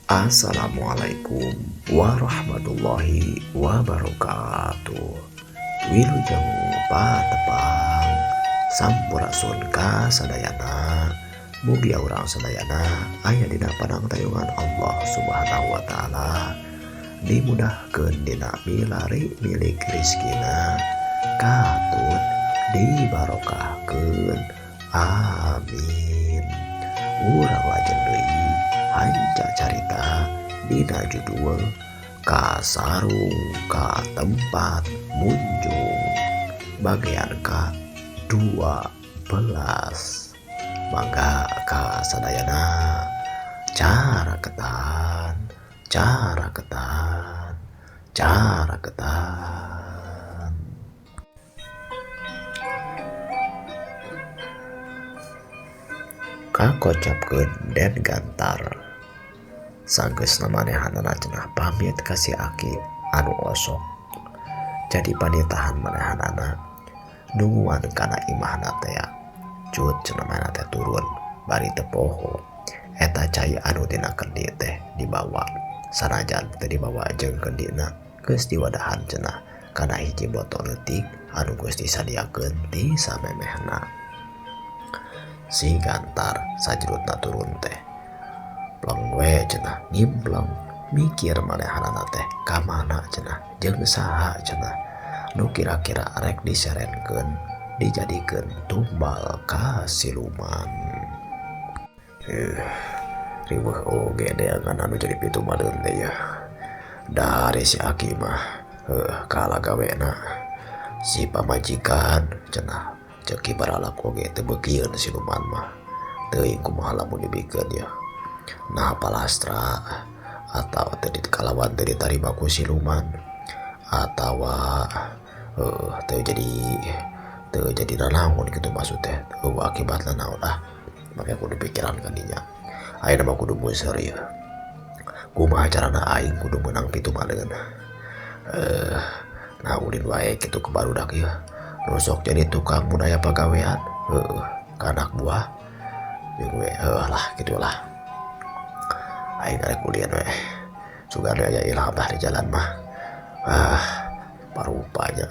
Assalamualaikum warahmatullahi wabarakatuh. Wilujeng patepang sampurasun ka sadayana. Mugia urang sadayana aya dina panangtayungan Allah Subhanahu wa taala, dimudahkeun dina milari milik rizkina, katut dibarokahkeun, amin. Urang lajeng deui hanca carita dina judul Kasarung ka Tempat Munjung bagian ka 12. Mangga ka sadayana caraketan caraketan caraketan. Kakocapkeun Den Gantar sanggeusna manehanana cenah pamit ka si aki anu osok jadi panitahan manehanana nungguan kana imahna tea. Cut cenah manehna teh turun bari teu poho eta cai anu tina kendi teh dibawa, sanajan teu dibawa jeung kendina geus diwadahan cenah kana hiji botol leutik anu geus disadiakeun ti samemehna. Si Gantar sajrutna turun teh pleng we cenah ngimpleng mikir manehanana teh ka mana cenah jeung saha cenah nu kira-kira rek diserenkeun dijadikeun tumbal ka siluman. Riweuh oge deangan anu jadi pitumaleun teh yeuh. Dari si aki mah kalah gawena si pamajikan cenah ceuk ki baralak oge teu beukieun siluman mah. Teuing kumaha lamun dibikeun yeuh. Nah palastra atau teu kalawan teu ditarima ku siluman atawa teu jadi nanaon kitu maksud teh eueuh akibatna naon ah make kudu pikiran ka dinya. Ayeuna mah kudu muser yeuh. Kumaha carana aing kudu meunang pitumaleun. Nah ulin wae kitu ke barudak yeuh. Nu sok jadi tukang mun aya pagawean heueuh ka anak buah jeung we heueuh lah kitulah. Aing arek ulin we. Sugan aya ilham lah di jalan mah. Ah parupanya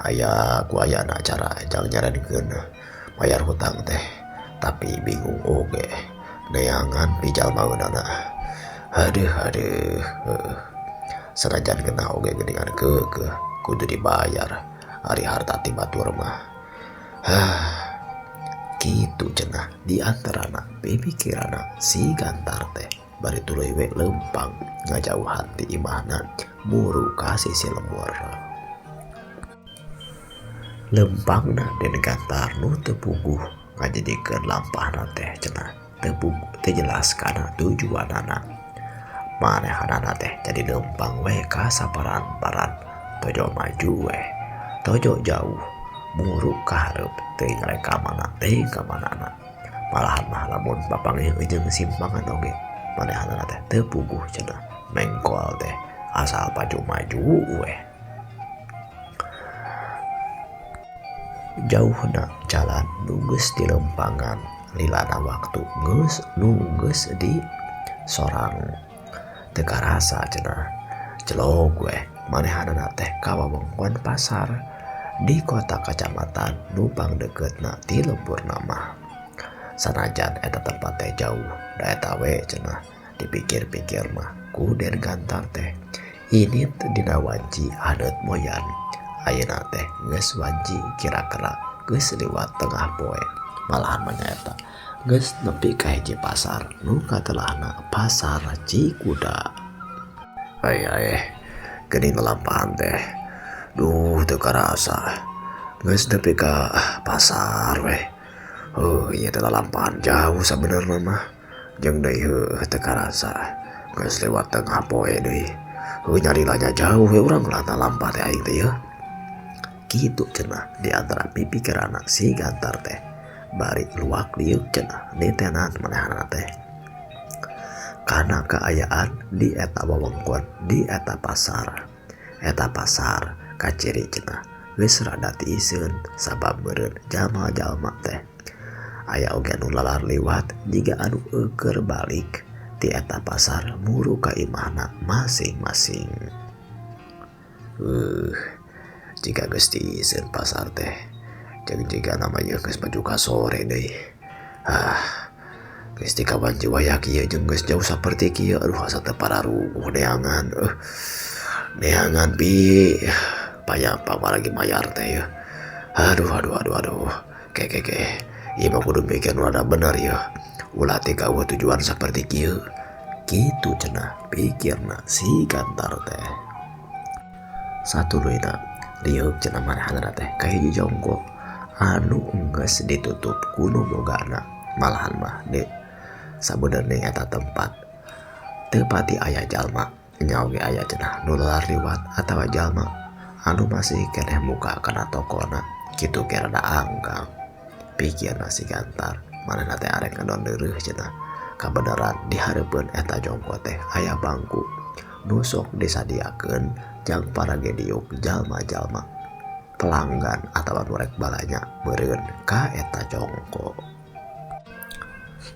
aya ku ayana cara jang nyarenkeun bayar hutang teh tapi bingung oge neangan pijalmaeunana. Aduh aduh heueuh. Sanajan genah oge geuningan keukeuh kudu dibayar ari harta ti batur mah. Hah kitu cenah di antarana pimikirana si Gantar teh bari tuluy we leumpang ngajauhan ti imahna muru ka sisi lembur. Lempangna Den Gantar nu teu puguh ngajadikeun lampahna teh cenah teu jelas kana tujuanana. Manehanana teh jadi lempang we ka saparan-paran tojo maju we tojo jauh muru ka hareup teuing rek ka mana teuing ka manana. Malahan mah lamun papanggih jeung simpangan oge manehanana teh teu puguh cenah mengkol teh asal paju maju we. Jauhna jalan nu geus di lempangan lilana waktu geus nu geus di sorang teu karasa cenah celog we manehanana teh ka wewengkon pasar di kota kacamatan nu pangdeukeutna ti lemburna mah. Sanajan eta tempat teh jauh da eta we cenah dipikir-pikir mah ku Den Gantar teh ini dina wanci haneut moyan. Ayeuna teh geus wanci kira-kira geus liwat tengah poe. Malahan mah nyaeta geus nepi ka hiji pasar nu katelahna Pasar Cikuda. Ai ai geuning lalampahan teh duh teu karasa geus nepi ka pasar weh. Heuh ieu teh lalampahan jauh sabenerna mah jeung deui heuh teu karasa geus lewat tengah poe deui. Heuh nyarilanya jauh we urang lah lampah teh aing teh yeuh. Kitu cenah di antara pipikirana si Gantar teh bari luak liuk cenah nitenan manehanana teh kana kaayaan di eta wewengkon di eta pasar. Eta pasar kaciri cenah geus rada tiiseun sabab meureun jalma-jalma teh aya oge anu lalar liwat jiga anu eueur balik Ti eta pasar muru ka imahna masing-masing. Jika geus diiseun pasar teh jeung jiga namanya geus maju ka sore deui. Geus dikawan jiwaya kieu jeung geus jauh saperti kieu, aduh asa teu pararuguh neangan. Neangan pi payah pamargi mayar teh ya. Aduh aduh aduh aduh. Ke ke ke. Ieu mah kudu mikir nu rada bener ya. Ulah teh gawe tujuan saperti kieu. Kitu cenah pikirna si Gantar teh. Satuluyna lieur cenah marahanna teh ka hiji jongko anu enggeus ditutup ku nu bogana. Malahan mah de sabenerna eta tempat teu pati aya jalma, nya oge aya cenah nu liwat atawa jalma anu masih keneh muka kana tokona kitu ge rada angkang. Pikirna si Gantar manehna teh arek ngadon deureuh cenah. Kabeneran di hareupeun eta jongko teh aya bangku nu sok disadiakeun jang parage diuk jalma-jalma pelanggan atawa nu rek balanya meureun ka eta jongko.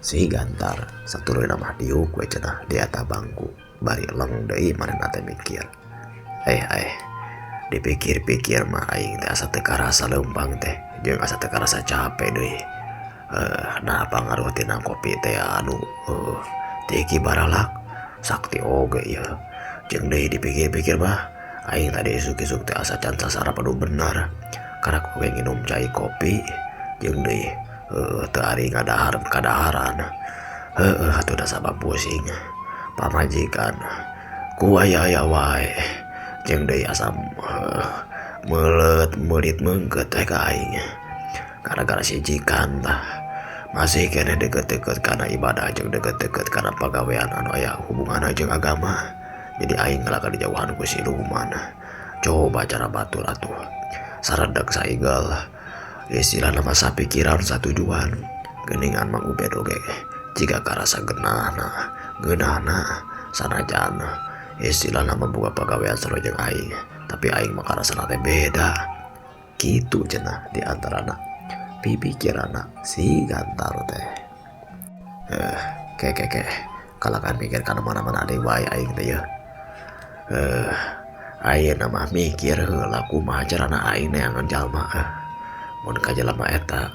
Si Gantar satuluyna mah diuk we cenah di eta bangku bari leng deui manehna teh mikir. Dipikir-pikir mah aing teh asa teu karasa leumpang teh jeung asa teu karasa capek deui. Nah pangaruh tina kopi teh anu tiki baralak sakti oge ieu. Jeung deui dipikir-pikir mah aing tadi isuk-isuk teh asa can sasarap anu bener. Karak oge nginum cai kopi jeung deui teu ari ngadahar kadaharan. Heueuh atuh da sabab pusing. Pamajikan ku aya-aya wae. Jeung deui asa meuleut meulit meungkeut teh ka aing. Gara-gara si Jikan tah masih keneh deket-deket kana ibadah jeung deket-deket kana pagawean anu aya hubunganna jeung agama. Jadi aing kalah dijauhan ku si Luman. Coba cara batur atuh. Saredeg saigel. Istilahna mah sapikiran satujuan. Geuningan Mang Ubed oge jiga karasa geunahna, geunahna sanajan istilahna mah boga pagawean sarua jeung aing, tapi aing mah karasana teh beda. Kitu cenah di antarana pipikiranna si Gantar teh. Ke ke ke kalakan mikir kana mana-mana deui wae aing teh yeuh. Ayeuna mah mikir heula kumaha carana aing neangan jalma. Mun ka jalma eta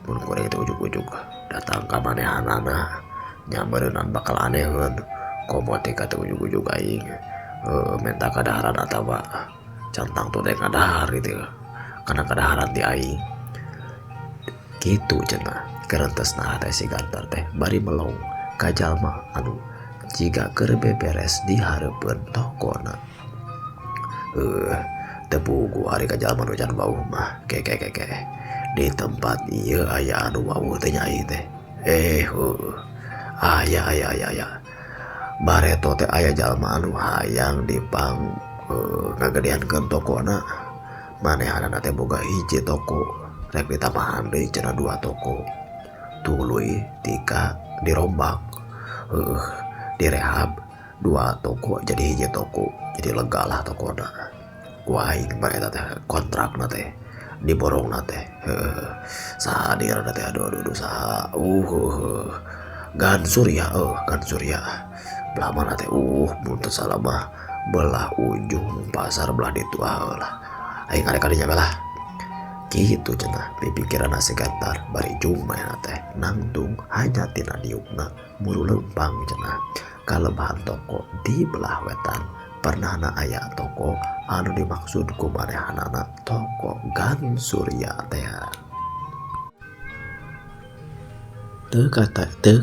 mun kuring teh ujug-ujug datang ka manehanana nya meureunan bakal aneheun. Komo teh ka teh ujug-ujug aing menta kadaharan atawa cantang teh ngadahar gitu. Kana kadaharan ti aing. Kitu cenah kerentesna teh si Gantar teh bari melong ka jalma anu jiga keur beberes di hareupeun tokona. Teu puguh ari ka jalma nu can wauh mah. Ke ke ke ke. Di tempat ieu aya anu wauh teh nya aing teh. Heueuh. Aya aya aya aya. Bareto teh aya jalma anu hayang dipang ngagedeankeun tokona. Manehanana teh boga hiji toko rek ditambahan deui cenah 2 toko. Tuluy tika dirombak. Direhab 2 toko jadi hiji toko. Jadi lega lah tokona. Ku aing mah eta teh kontrakna teh diborongna teh. Saha dirana teh aduh aduh aduh saha. Gan Surya, Gan Surya. Belah mana teh? Mun teu salah mah belah ujung pasar belah ditu lah. Aing arek kadinya bae lah. Kitu cenah pipikiranna si Gantar bari jung manehna teh nangtung hanya tina diukna muru leumpang cenah. Kalebahan toko di belah wetan pernahna aya toko anu dimaksud ku manehanana toko Gan Surya teh. Teu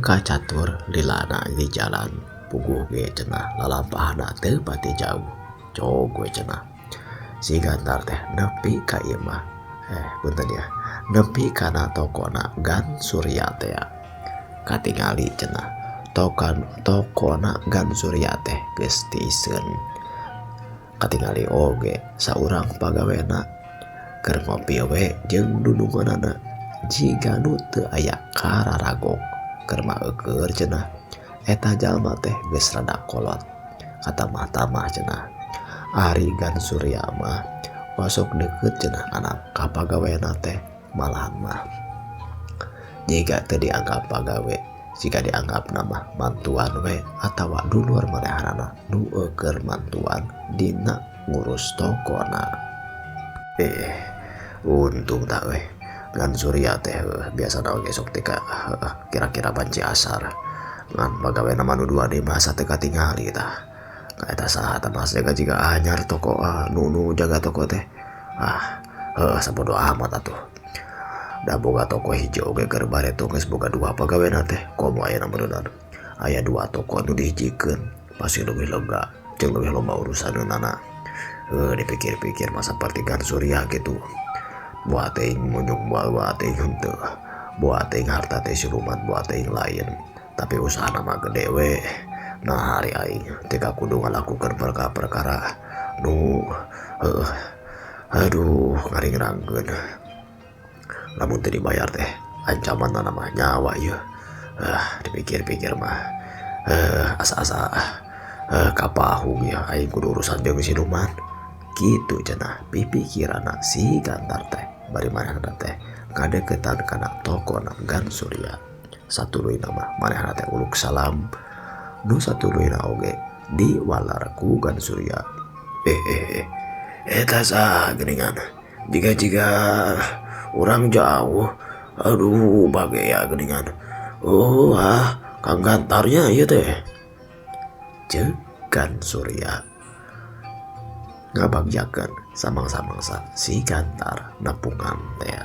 kacatur lilana di jalan puguh ge cenah lalampahna teu pati jauh. Cog we cenah. Si Gantar teh nepi ka imah. Punten ya. Nepi kana tokona Gan Surya teh. Katingali cenah tokona Gan Surya teh geus tiiseun. Katingali oge saurang pagawena keur ngopi we jeung dudunganana jiga nu teu aya kararagok. Keur maeukeun cenah eta jalma teh geus rada kolot. Katamah-tamah cenah ari Gan Surya mah masuk deket cenah kana ka pagawena teh malahan mah jiga teu dianggap pagawe. Jika dianggapna mah mantuan we atawa dulur manehanana nu eueur mantuan dina ngurus tokona. Untung tak weh ngan Surya teh biasana oge sok teh kira-kira banci asar ngan pagawe mah nu dua deui mah asa teu katingali tah. Eta saha tah mas jaga jiga anyar toko nu jaga toko teh. Sabodo amat atuh. Da boga toko hiji oge keur bareto geus boga dua pagawena teh komo ayeuna meureunana. Aya dua toko nu dihijikeun pasti leuwih lega jeung leuwih loba urusaneunana. Dipikir-pikir masa saperti Surya gitu. Buat teuing munyung buat teuing henteu. Buat teuing harta teh siluman buat teuing lain. Tapi usahana mah gede we. Nah hari aing teu kudu ngalakukeun perkara-perkara nu aduh ngaringrangkeun. Lamun teu dibayar teh ancamanna mah nyawa ieu. Dipikir-pikir mah asa-asa kapahung ya aing kudu urusan jeung siluman. Kitu cenah pipikiranna si Gantar teh bari manehna teh ngadeukeutan kana tokona Gan Surya. Satuluyna mah manehna teh uluk salam. Nu satuluyna oge diwalar ku Gan Surya. Eta saha geuningan jiga-jiga urang jauh. Aduh bagea geuningan. Oh Kang Gantarnya ieu teh. Ceuk Gan Surya ngabagjakeun samangsa-mangsa si Gantar nepungan teh.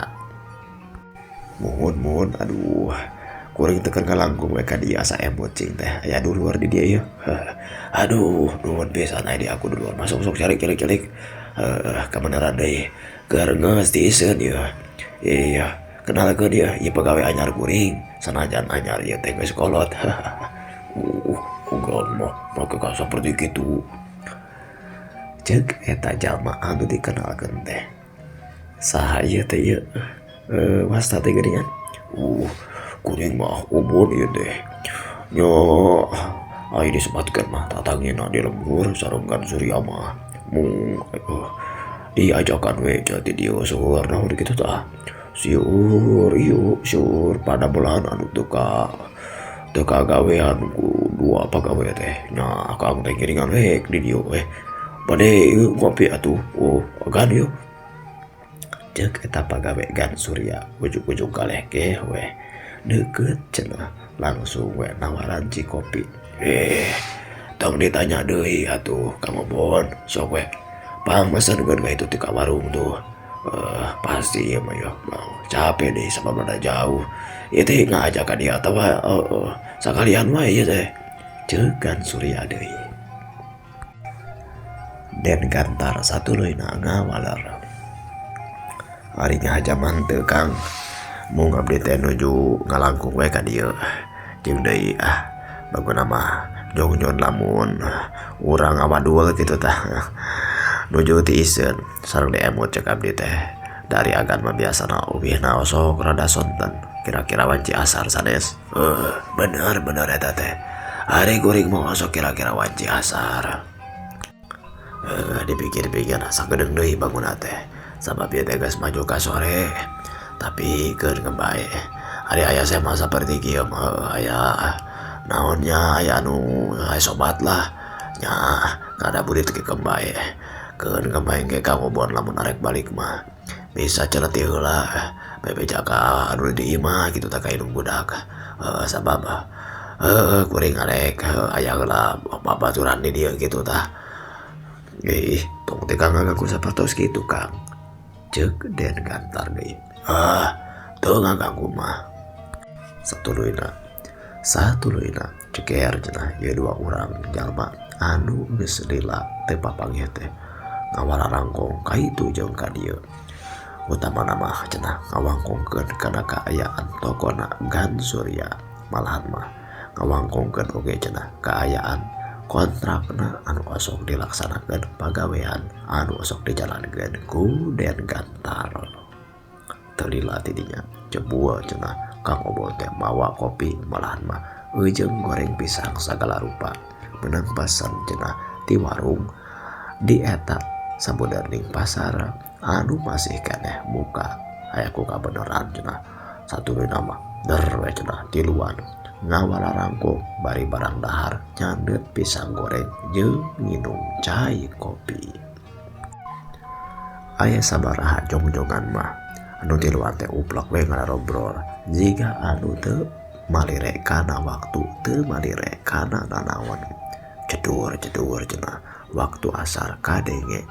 Muhun-muhun aduh kuring teu keur ngalangkung we ka dieu asa emut cing teh aya dulur di dieu ieu. Aduh nuhun pisan aya di aku dulur masuk sok calik-calik. Kabeneran deui keur geus tiiseun ieu. Iya kenalkeun ieu ieu pagawe anyar kuring sanajan anyar ieu teh geus kolot. Ugal mah make ka saperti kitu. Ceuk eta jalma anu dikenalkeun teh. Saha ieu teh ieu? Wasta teh geuningan. Kuring mah ubun ieu teh. Nya aya disebatkeun mah tatangina di lembur sareng Gan Surya mah. Mung diajakan we jadi dieu seueur naon kitu tah. Sieur ieu seueur padamelan anu teu kagawean ku dua pagawe teh. Nya akang teh ngiringan we di dieu we. Bade ieu ngopi atuh. Oh, gan ieu. Ceuk eta pagawe Gan Surya ujug-ujug kaleh ge we. Deukeut cenah langsung we nawaran cikopi. Tong ditanya deui atuh Kang Obon, sok we. Pangmesenkeun ka itu ti ka warung tuh. Pasti ieu mah yo mau capek deh sabab rada jauh. Ieu teh ngajak ka dieu atawa sakalian wae ieu teh. Ceuk Gan Surya deui. Den Gantar satuluyna ngawaler. Ari ngahajaman teu Kang. Mung abdi teh nuju ngalangkung we ka dieu. Jeung deui baguna mah jongjon lamun urang awadul kitu tah. Nuju tiiseun sareng diemut ceuk abdi teh. Dari agan mah biasana uwihna osok rada sonten kira-kira wanci asar sanes. Bener eta teh. Ari kuring mah osok kira-kira wanci asar. Dipikir-pikir sakedeung deui bangunna teh. Sabab ieu teh geus maju ka sore. Tapi keur ngebae. Ari aya saya mah saperti kieu mah aya naonnya aya anu aya sobat lah. Nya kada budi teh kembae. Keur ngebae ge Kang Obon lamun arek balik mah bisa celeti heula bebeja ka anu di imah kitu tah ka indung budak. Sabab kuring arek aya heula babaturan di dieu kitu tah. Tong teh Kang ngagaku sapertos kitu Kang. Ceuk Den Gantar deui. Teu ngaganggu mah. Satuluyna ceker cenah ieu dua urang jalma anu geus lila teu papanggih teh ngawararangkong ka itu jeung ka dieu. Utamana mah cenah ngawangkongkeun kana kaayaan tokona Gan Surya. Malahan mah ngawangkongkeun oge cenah kaayaan kontrakna anu osok dilaksanakeun pagawean anu osok dijalankeun ku Den Gantar. Teu lila tidinya jebul cenah Kang Obon teh mawa kopi malahan mah eujeung goreng pisang sagala rupa menang pesen cenah ti warung di eta sabudeurning pasar anu masih keneh buka. Aya ku kabeneran cenah satuluyna mah der we cenah tiluan Ngawalarangkung bari barang dahar nyandet pisang goreng jeung nginum cai kopi. Aya sabaraha jongjongan mah anu tiluan teh uplek we ngarobrol jiga anu teu malire kana waktu teu malire kana nanaon. Cedur-cedur cenah waktu asar kadenge.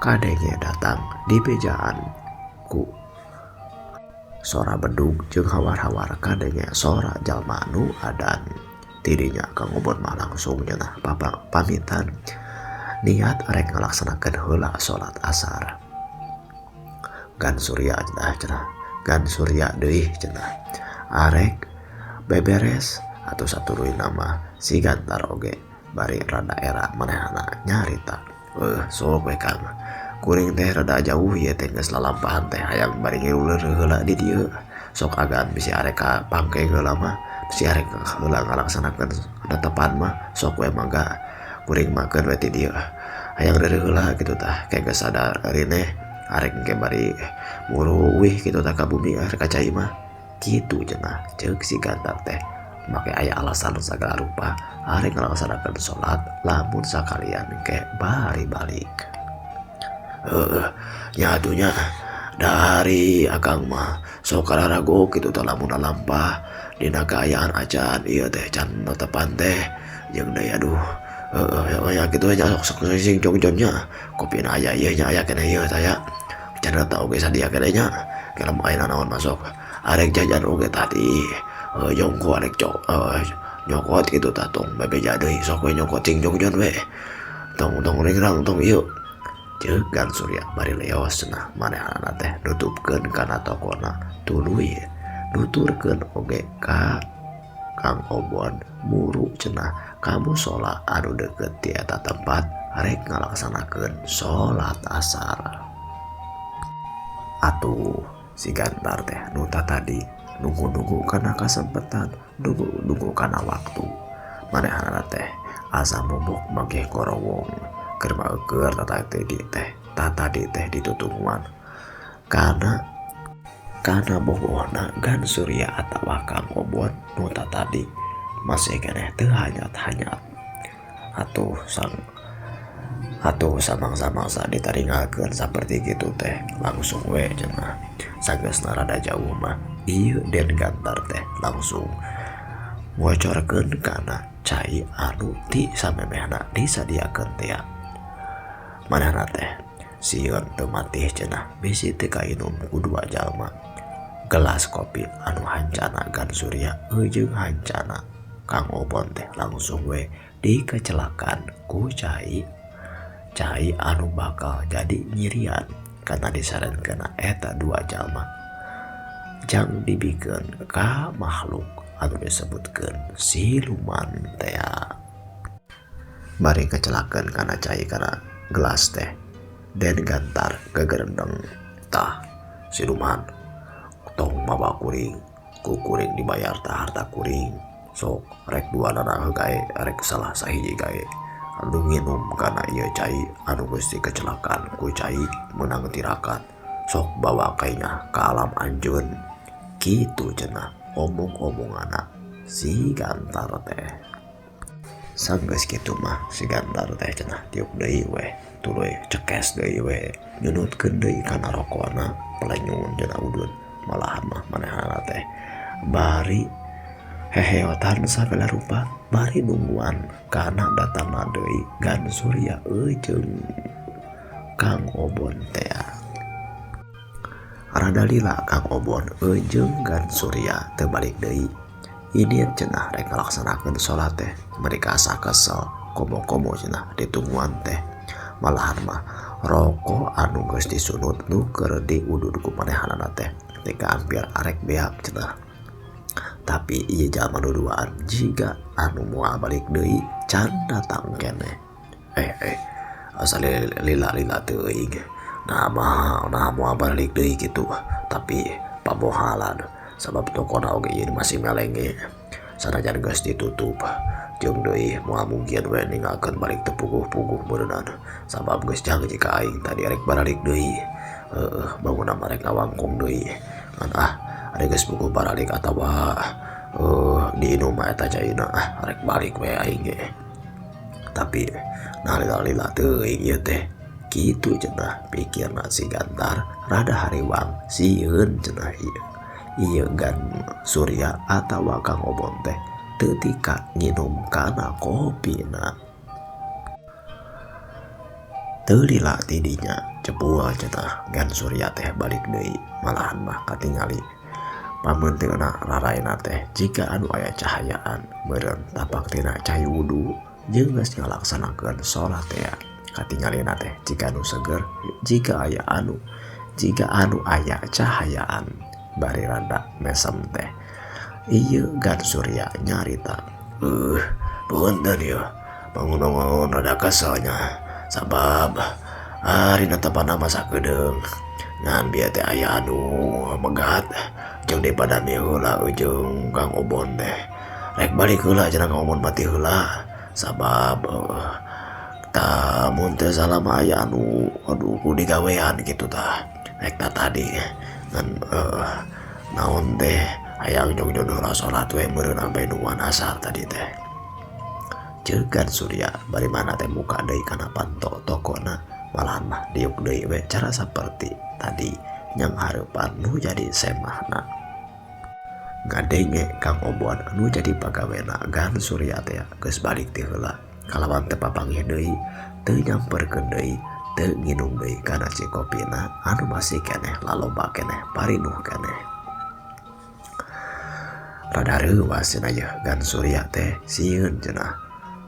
Kadenge datang di bejaan ku sora bedug jeung hawar-hawar kadenge sora jalma nu adan. Tidinya Kang Obon mah langsung cenah pamitan niat rek ngalaksanakeun heula salat asar. Gan Surya cenah, gan Surya deui cenah. Arek beberes atau satuluyna mah si Gantar oge bari rada era manehna nyarita. Sok we Kang. Kuring teh rada jauh ieu teh geus lalampahan teh hayang bari ngiluleun heula di dieu. Sok agan bisi arek ka pangkeng heula mah, bisi arek heula ngalaksanakeun netepan mah sok we mangga kuring makeun we ti dieu. Hayang deureuh heula kitu tah, ke geus sadar rineh arek engke bari muruwih kitu tah ka bumi arek ka cai mah. Kitu cenah ceuk si Gantar teh. Make aya alasan sagala rupa arek ngalaksanakeun salat lamun sakalian engke bari balik. Heeh, nya atuh nya dari akang mah sok kararago kitu tah lamun lalampah dina kaayaan acan ieu teh can netepan teh jeung deui aduh. Heeh, ya kitu nya sok sing jongjon nya kopina aya ieu nya aya keneh ieu tah ya. Can eta oge sadia keneh nya. Ke lamun aya nanaon masuk arek jajan oge tadi. Jongko arek nyokot kitu tah tong bebeja deui sok we nyokot cing jongjon we. Tong tong ringrang tong ieu. Ceuk Gan Surya bari leos cenah manehanana teh nutupkeun kana tokona tuluy nuturkeun oge ka Kang Obon muru cenah ka musola anu deukeut ti eta tempat rek ngalaksanakeun salat asar. Atuh si Gantar teh nu tadi nunggu-nunggu kana kasempetan, nunggu-nunggu kana waktu. Manehanana teh asa mumuk magih gorowong keur maeukeun tata di teh ditutunguan. Kana bogohna Gan Surya atawa Kang Obon nu tadi masih keneh teu hanyat-hanyat. Atuh samang-samangsa ditaringalkeun saperti kitu teh langsung we cenah. Sageusna rada jauh mah ieu Den Gantar teh langsung ngocorkeun kana cai anu ti samemehna disadiakeun teh. Manehna teh sieun teu matih cenah bisi teu kainum ku dua jalma. Gelas kopi anu hancana Gan Surya jeung hancana Kang Obon teh langsung we dikecelakan ku cai. Cai anu bakal jadi nyirian karena disarankeun eta dua jalma jang dibikeun ka makhluk anu disebutkeun siluman teh. Bari kecelakaan kana cai kana gelas teh Den Gantar gegerendeng tah siluman tong mawa kuring ku kuring dibayar tah harta kuring sok rek dua nana gae rek salah sahiji gae anu nginum kana ieu cai anu geus dikecelakaan ku cai meunang tirakat sok bawa kainya ka alam anjeun kitu cenah omong-omonganna si Gantar teh. Sanggeus kitu mah si Gantar teh cenah tiup deui we tuluy cekes deui we nyunutkeun deui kana rokona pelenyun cenah udun malahan mah manehna teh bari heheotan sagala rupa bari nungguan kana datangna deui Gan Surya jeung Kang Obon teh. Rada lila Kang Obon jeung Gan Surya teu balik deui. Ini cenah rek ngalaksanakeun salat teh mereka asa kesel komo-komo cenah ditungguan teh. Malahan mah rokok anu geus disunut nu keur diudud ku manehanana teh ketika hampir arek beak cenah. Tapi ieu jalma nu duaan jiga anu moal balik deui can datang keneh. Asa lila-lila teuing. Nah mah nah moal balik deui kitu. Tapi pamohalan sabab tokona oge ieu masih melenge. Sanajan geus ditutup jeung deui moal mungkin we ninggalkeun balik teu puguh-puguh meureunana. Sabab geus janji ka aing tadi arek baralik deui. Heeh, bangunna mah rek ngawangkong deui. Ngan ah Ari geus buku baralik atawa diinum mah eta caina ah rek balik we aing ge. Tapi nah lila-lila teuing ieu teh. Kitu cenah pikirna si Gantar rada hariwang sieun cenah ieu. Ieu Gan Surya atawa Kang Obon teh teu tika nginum kana kopina. Teu lila ti dinya cepul cenah Gan Surya teh balik deui malahan mah katingali pameunteuna raraina teh jika anu aya cahayaan meureun tapak tina cai wudu jeung geus ngalaksanakeun salat teh. Katingalina teh jika anu seger jika aya anu jika anu aya cahayaan bari rada mesem teh. Ieu Gan Surya nyarita punten ieu bangun-bangun rada kesel nya sabab ari natepana masa kedeung ngan bieu teh aya anu megat jeung dipadami heula jeung Kang Obon teh rek balik heula cenah Kang Obon mati heula sabab mun teu salah mah aya anu aduh kudu digawean kitu tah rek ta tadi ngan naon teh hayang jongjon heula salat we meureun sampai nungguan asar tadi teh. Ceuk Gan Surya bari mana teh muka deui kana panto tokona malahan mah diuk deui we cara saperti tadi nyang hareupan nu jadi semahna. Ngadenge Kang Obon nu jadi pagawena Gan Surya teh geus balik ti heula kalawan teu papanggih deui teu nyamperkeun deui teu nginum deui kana cikopina anu masih keneh laloba keneh parinuh keneh. Rada reuwas cenah yeuh Gan Surya teh sieun cenah.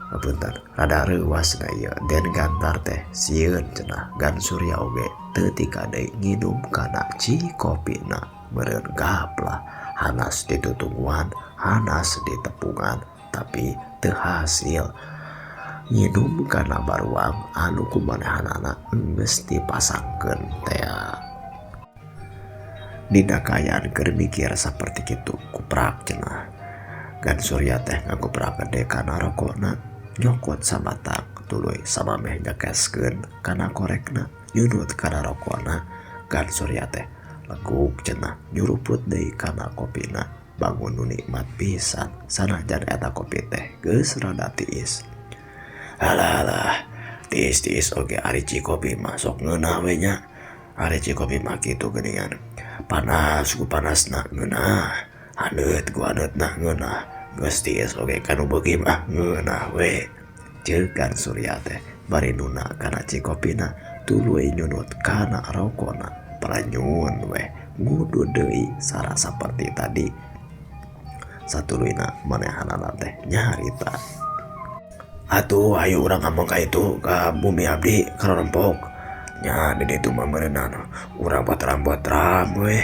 Punten, rada reuwas cenah ieu Den Gantar teh sieun cenah Gan Surya oge teu tika deui nginum kana cikopina meureun gaplah hanas ditutungguan hanas ditepungan tapi teu hasil. Nginum kana baruang anu kumanehanana geus dipasangkeun tea. Dina kaayaan keur mikir saperti kitu kuprak cenah. Gan Surya teh ngaguprak gede kana rokona nyokot sabatang tuluy samameh nyekeskeun kana korekna nyunut kana rokona. Gan Surya teh leguk cenah nyuruput deui kana kopina bangun nu nikmat pisan sanajan eta kopi teh geus rada tiis. Alah alah tiis-tiis oge ari cikopi mah sok ngeunah we nya. Ari cikopi mah kitu geuningan. Panas ku panasna ngeunah, haneut ku haneutna ngeunah. Geus tiis oge kanu beuki mah ngeunah we. Ceuk Gan Surya teh bari nuna kana cikopina tuluy nyunut kana rokona. Pranyun we ngudu deui sara saperti tadi. Satuluyna manehanana teh nyarita. Atuh ayo urang ngomong ka itu ka bumi abdi ka rempok. Nya di ditu mah meureunana urang potram-potram we.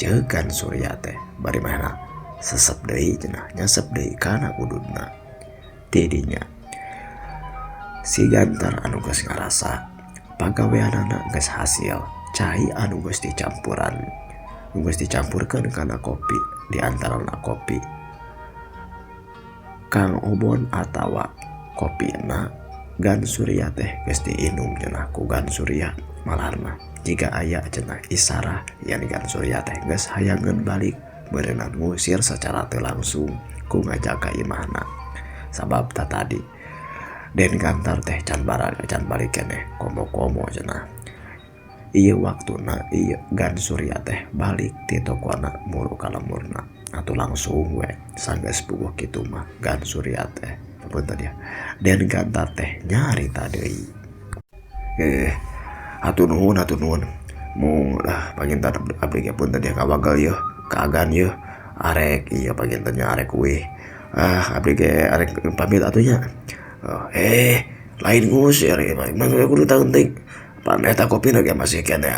Ceuk Gan Surya teh bari manehna sesep deui cenah nyesep deui kana ududna. Ti dinya si Gantar anu geus ngarasa pagaweanana geus hasil cai anu geus dicampuran geus dicampurkeun kana kopi di antarana kopi Kang Obon atawa kopina Gan Surya teh geus diinum cenah ku Gan Surya malahan mah jika aya cenah isarah yen Gan Surya teh geus hayangeun balik meureunnan ngusir secara teu langsung ku ngajak ka imahna sabab ta tadi Den Gantar teh can balik keneh komo-komo cenah. Ieu waktuna ieu Gan Surya teh balik ti tokona muru ka lemurna atuh langsung we sanggeus puguh kitu mah Gan Surya teh punten ya Den Gantar teh nyarita deui. Hatur nuhun mung lah panginten abdi ge punten ya kawagel yeuh kaagan yeuh arek ieu panginten nya arek uih abdi ge arek pamit atuh nya. Lain ngusir ieu mah kudu taeunting pan eta kopina ge masih keneh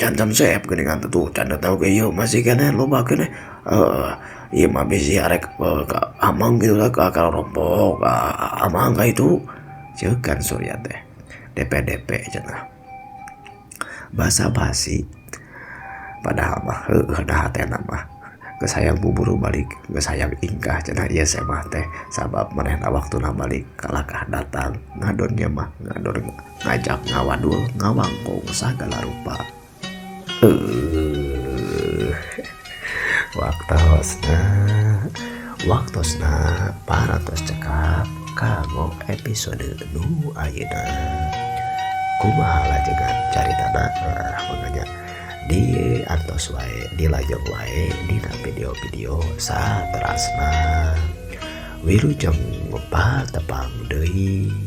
can seep geuningan tuh can tau ge ieu masih keneh loba keneh. Ieu mah bisi arek ka amang kitu lah ka rompok amang ka itu. Ceuk Gan Surya teh DP-DP cenah basa basi padahal mah heueuh da hatena mah geus hayang buburu balik geus hayang ingkah cenah ieu semah teh sabab manehna waktuna balik kalakah datang ngadonnya mah ngadon ngajak ngawadul ngawangkong sagala rupa. Waktosna waktosna parantos cekap kanggo episode nu ayeuna. Kumaha lajengan caritana? Nah, makanya di antos wae, dilajeng wae dina video-video saterasna. Wilujeng patepang deui.